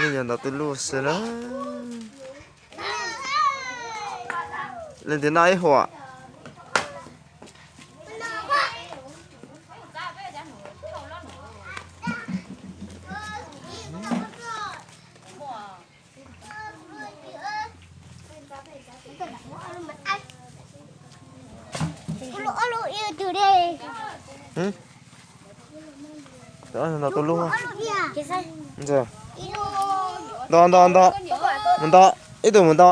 Yog ntau tus luj xwb na. Leej twg noj ib huam? Ntau tus luj. Nto, nto, nto. Mus nto. Ib tug mus nto.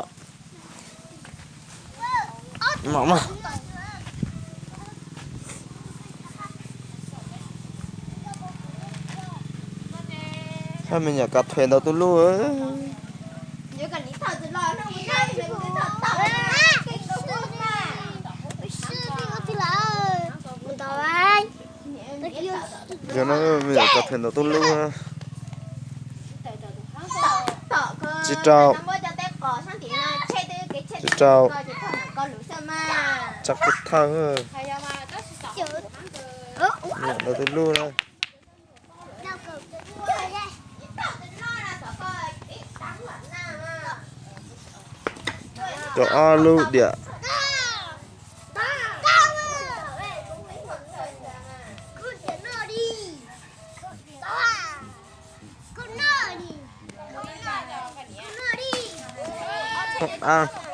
Hab me nyuam kav thuam ntau tus luj. Yog no me nyuam kav thuam ntau tus luj. Tsis rau. Tsis rau. Tsab kub thawj. Ntau tus luj na. Rau ob lub diam. Ab.